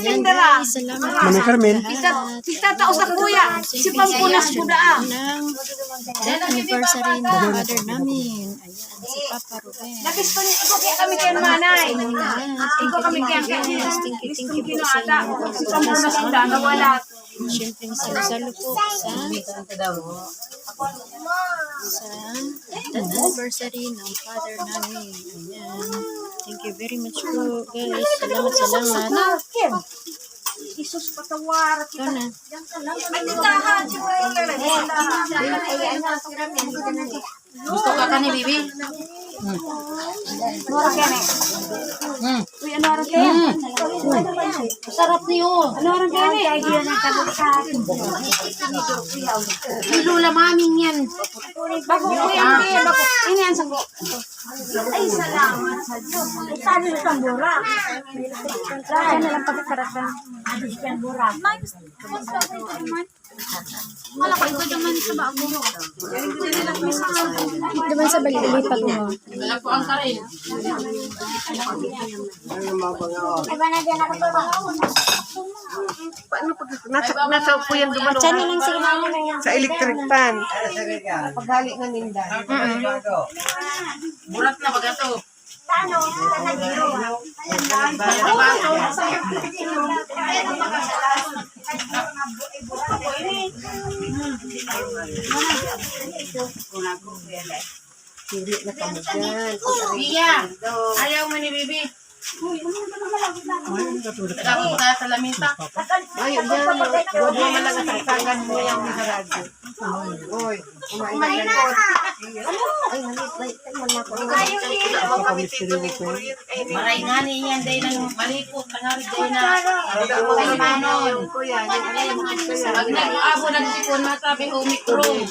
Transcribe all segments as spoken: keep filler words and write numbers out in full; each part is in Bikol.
Yan, guys, salamat sa lahat. Tita, tita, tao sa kuya. Si Pampunas ko daa. Ng death anniversary ng father namin. Ayan, si Papa Ruben. Nabisto niya, ikaw kaya kami kay manay. Ikaw kami kaya kaya. Thank you, thank you po sa inyo. Si Pampunas ko daa, nawala. Siyempre, salo-salo po sa sa anniversary ng father namin. Ayan. Thank you very much po, guys. Salamat, salamat. Jesus, patawar. Ito na. May tindahan. Gusto ka kani, bibi? Hmm. Hmm. Uy, ano oras yan? Hmm. Sarap niyo. Ano oras yan eh? Ni Lola Maming yan. Bako ko yan eh. Bako. Ini yan sa ko. Ay, salamat sa Diyos. Ay, sabi sa tambura. Kaya na lang pagkakaratang. Abis yan, bura. Wala ko, iba naman sa bago. Naman sa balilipat mo. Wala po ang karil. Iba na dyan ako pa. Paano pag nasa, nasa upo yan, dumano? Atyan na lang, sige na, ano na yan. Sa electric fan. Paghali na ninda. Mm-mm. Burat na baga to. Hindi na kamo dyan. Iya, ayaw mo ni Bibi. Taga po tayo sa laminta. Ayaw dyan. Huwag mo malaga sa tagan mo yung mga radyo. Oy, kumain na ka. Ay, halit, ay, ay, man ako. Maray nga ni iyan, day nang malipot, tangari, day na. Ay, manon. Pag nag-abo, nagsipon, masabi, Omicron.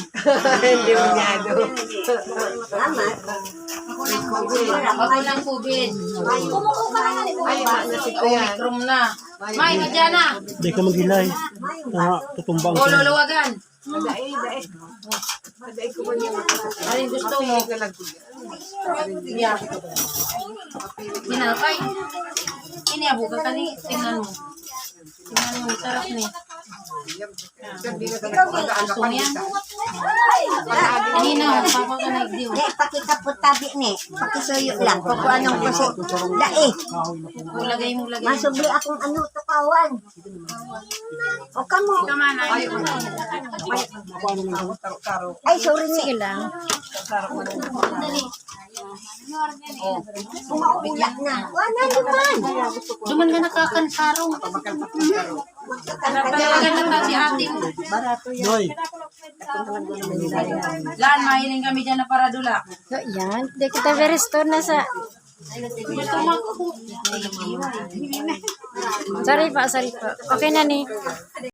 Hindi mo niya, do. Ako ng COVID. Ay, ma, na si Kuya. Omicron na. May, kadya na. Di ka maghilay. Ah, tutumba ang O, luluwagan. Ay, gusto mo? Yeah. Tinapay. Ini, abo ka kani. Tingnan mo. Tingnan mo, sarap ni. Gusto mo yan? Ini na, papa ka na, di. Di, pakita po tabi ni. Pakisuyo lang. Kung anong kasi. Dai. O, lagay mo, lagay mo. Masubli akong ano, tukawan. O, kamo. Ay, sorry ni. Sige lang. Dali. Umaulak na. Wala naman. Duman nga nakakankarong. Talaga na si ate mo. Barato yan. Doy. Lan, mahiling kami dyan na paradula. So, yan. Di kita very store na sa Sorry pa, sorry pa. Okay na ni.